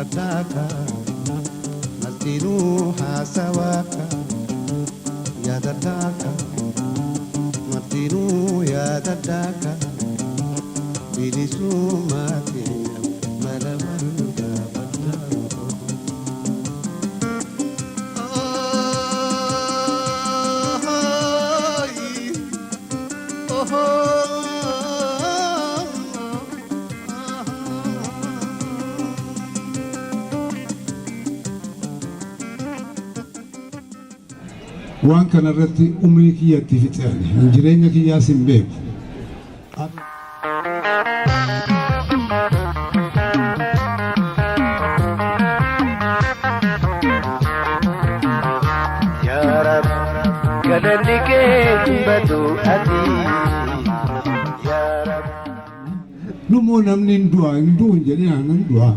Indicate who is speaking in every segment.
Speaker 1: Dubbadhaaka martinuu haasawaaka yaadadhaaka martinuu yaadadhaaka bilisummaa keenya mala wal gaafadhaa.
Speaker 2: Waan kanarratti umrii kiyyatti fixeani jireenya kiyyaas hin beeku.
Speaker 3: Yaa Rab, galanni kee hin badu ati. Yaa Rab.
Speaker 2: Numoo namni hin du'a, hin du'u hin jedhin, aannan du'a.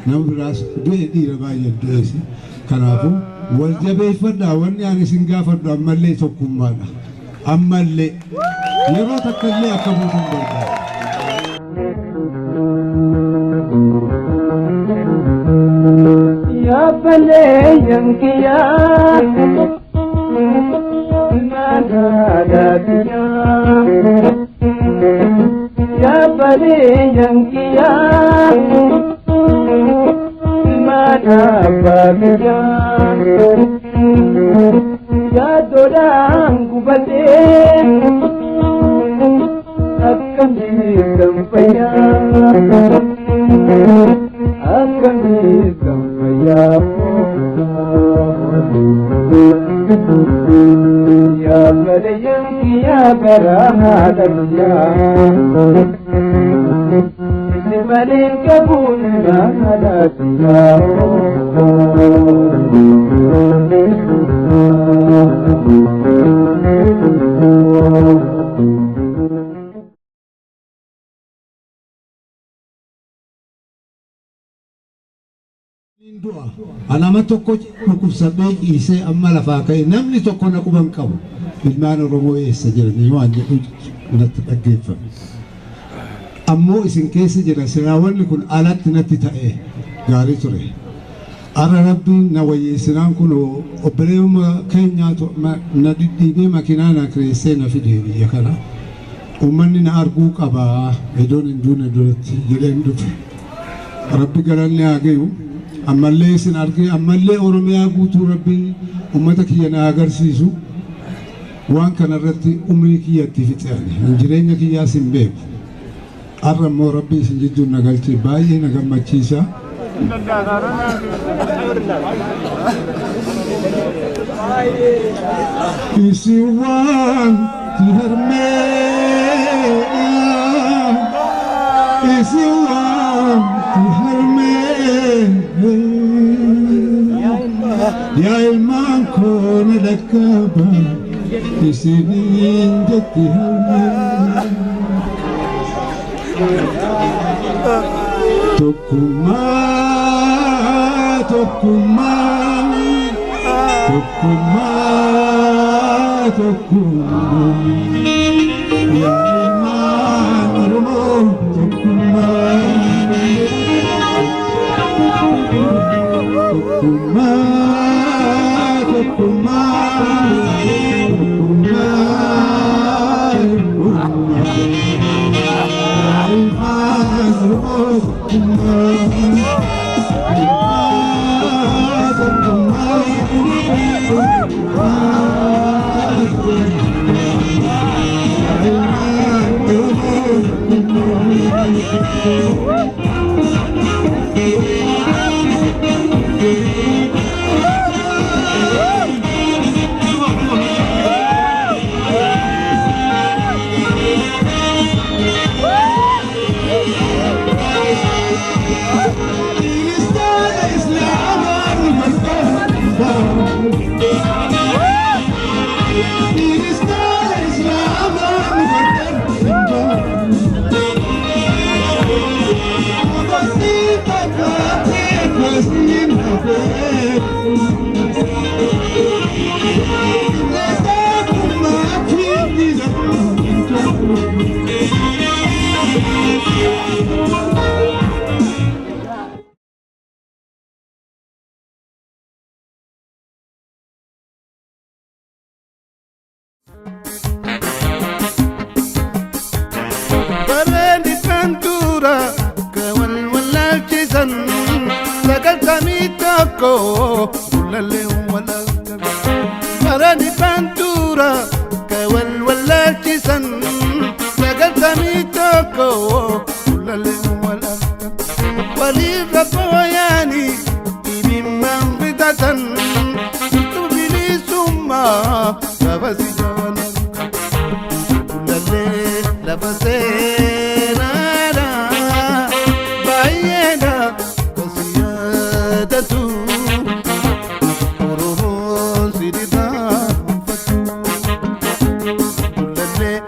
Speaker 2: Nama biraas du'e, dhiira baay'ee du'ees. Kanaafuu wal jabeeffadhaa. Wanni ani isin gaafadhu ammallee tokkummaadha. Ammallee yeroo takka illee akka buutu hin barbaadu.
Speaker 3: Yaabbalee yankiyaa magaalaa biyyaa. Yaabbalee yankiyaa mana biyyaa. Yaaddoodhaan gubatee akkamiin fayyaa, akkamiin fayyaa. Yaabbalee yankiyaa garaa haadha biyyaa. Isin malee qabuun haadha biyyaa.
Speaker 2: Du'a. Anama tokko dhukkubsadhee ciisee amma lafaa ka'e namni tokko na quban qabu. Ilmaan Oromoo eessa jiranii waan jedhu natti dhaggeeffame. Ammoo isin keessa jira, siraawwanni kun alatti natti ta'e gaarii ture. Arra Rabbiin na wayyeessinaan kun obboleewwan keenyaatu na dhidhiibee makiinaa na kireessee na fide biyya kana. Uummanni na arguu qabaa iddoon hin duune duratti jedheen dhufe. Rabbi galanni haa gayu. Ammallee isin argee, ammallee Oromiyaa guutuu Rabbiin uummata kiyya na agarsiisu. Waan kanarratti umrii kiyyatti fixeani. Jireenya kiyyaas hin beeku. Har'a immoo Rabbi isin jidduun na galche, baay'ee na gammachiisa. Isin waan harmee, isin waan harmee, yaa ilmaan koo na dhaqqaba isiniin jetti harmee. Tokkummaa, tokkummaa, tokkummaa, tokkummaa. Yaa ilmaan Oromoo, tokkummaa. Tokkummaa, tokkummaa, tokkummaa, tokkummaa. Yaa ilmaan Oromoo, tokkummaa. Tokkummaa, tokkummaa, tokkummaa. Yaa ilmaan Oromoo, tokkummaa. Kiristaana, Islaamaan Kiristaana, Islaamaan Amantii takkaatee kasiin hafee. Neesaa kumaatiin
Speaker 1: wallaalchisan 91 Gullallee walakka bara dhibbaan dura ka wal wallaalchisan 91 Gullallee walakka walirra booyaanii dhibimmaan bitatan turtuu bilisummaa gabasi jawalanka Gullallee lafa seenaadha baay'eedha kasi yaadatu Oromoon si dhidhaanfatu. Gullallee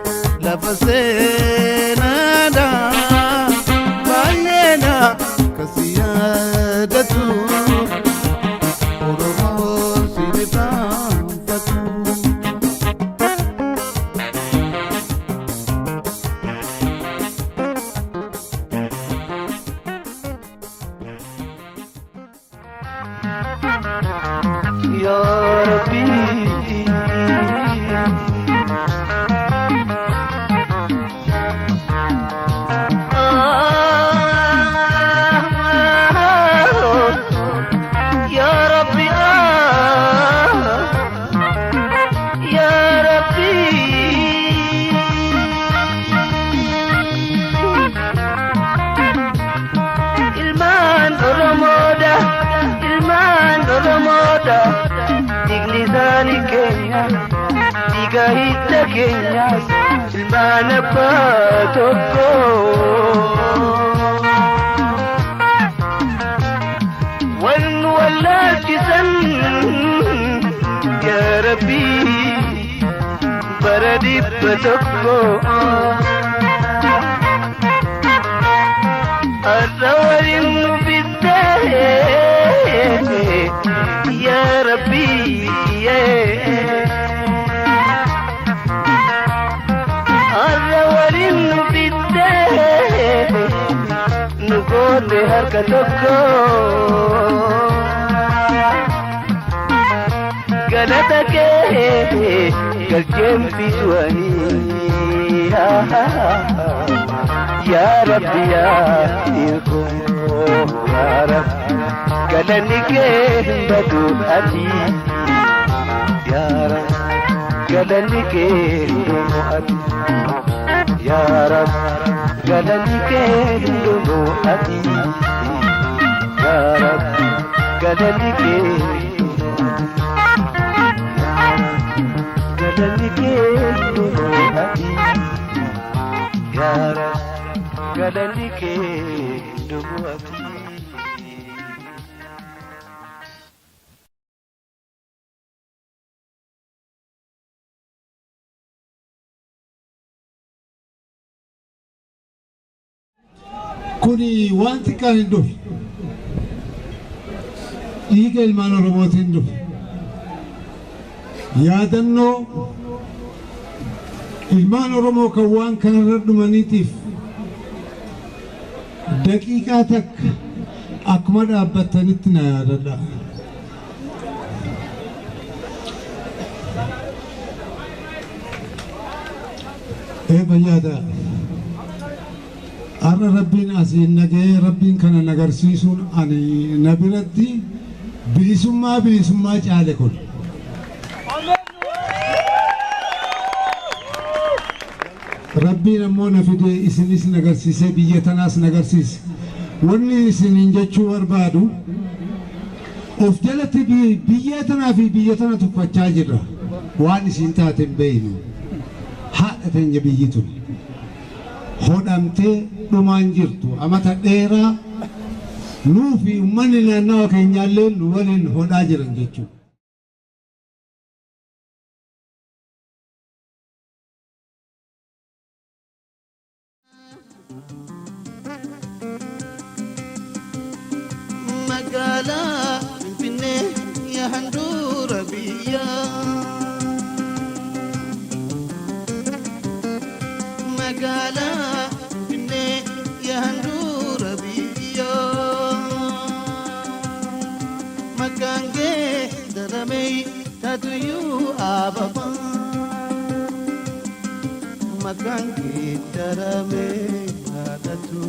Speaker 1: lafa seenaadha baay'eedha kasi yaadatu Oromoon si dhidhaanfatu.
Speaker 3: Ya Rabbi. Ya Rabbi, Ya Rabbi. Ilmaan Oromoodha, ilmaan Oromoodha, dhiigni isaanii keenya, dhiiga hidda keenyas, ilmaan abbaa tokko. Wal nu wallaalchisan, yaa Rabbi, bara 100. Har'a waliin nu fiddee, yaa Rabbi. Har'a waliin nu fiddee, nu goone harka tokko. Galata kee galcheen fisuanii. Yaa Rabbi, yaa Irkoo, yaa Rabbi, galanni kee hin badu ati. Yaa Rabbi, galanni kee hin dhumu ati. Yaa Rabbi, galanni kee hin dhumu ati. Yaa Rabbi, galanni kee hin dhumu ati. Galanni kee hin dhumu ati. Yaa Rabbi, galanni kee hin dhumu ati.
Speaker 2: Kuni waan xiqqaan hin dhufe. Dhiiga ilmaan Oromootiin dhufe. Yaadannoo ilmaan Oromoo kan waan kanarra dhumaniitiif daqiiqaa takka akkuma dhaabbattanitti na yaadadha. Ee fayyaada. Har'a Rabbiin asiin nagahee Rabbiin kana nagarsiisuun ani na biratti bilisummaa bilisummaa caale kun. Rabbiin ammoo na fidee isinis nagarsiisee biyya tanaas nagarsiise. Wanni isiniin jechuu barbaadu of jalatti biyya tanaa fi biyya tana tuffachaa jirra. Waan isin taate hin beeynu. Haadha teenya biyyi tun. Hodhamtee dhumaan jirtu amata dheeraa nuu fi uummanni naannawa keenyaallee nu waliin hodhaa jiran jechuudha.
Speaker 1: Magaalaa Finfinnee yaa handhuura biyyaa. Magaalaa Finfinnee yaa handhuura biyyaa. Maqaan kee daramee taatuyyuu ababa. Maqaan kee daramee haadhatu.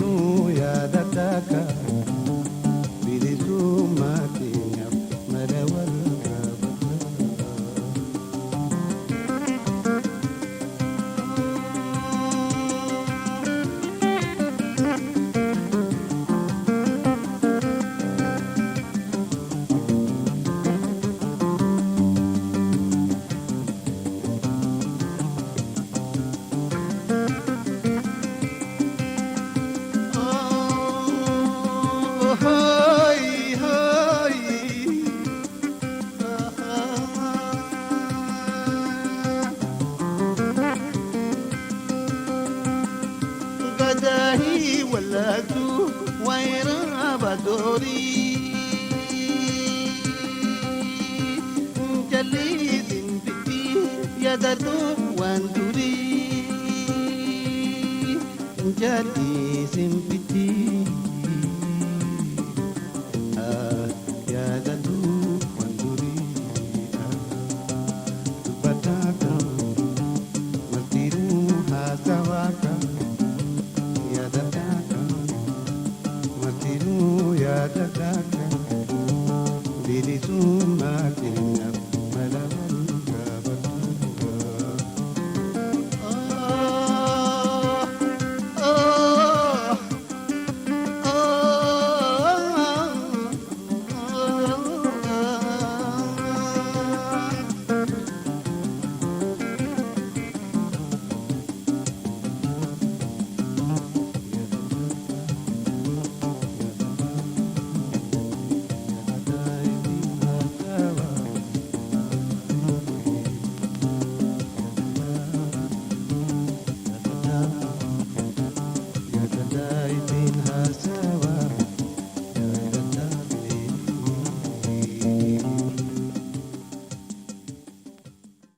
Speaker 1: Martinuu yaadadhaa bilisummaa keenyaaf mala wal gaafadhaa. Gadahi walatu waira badori Jalli biti yadatu wanduri Jalli simpiti yadatu wanduri Dubataka martiru hasawaka yadadaka martiru yadadaka.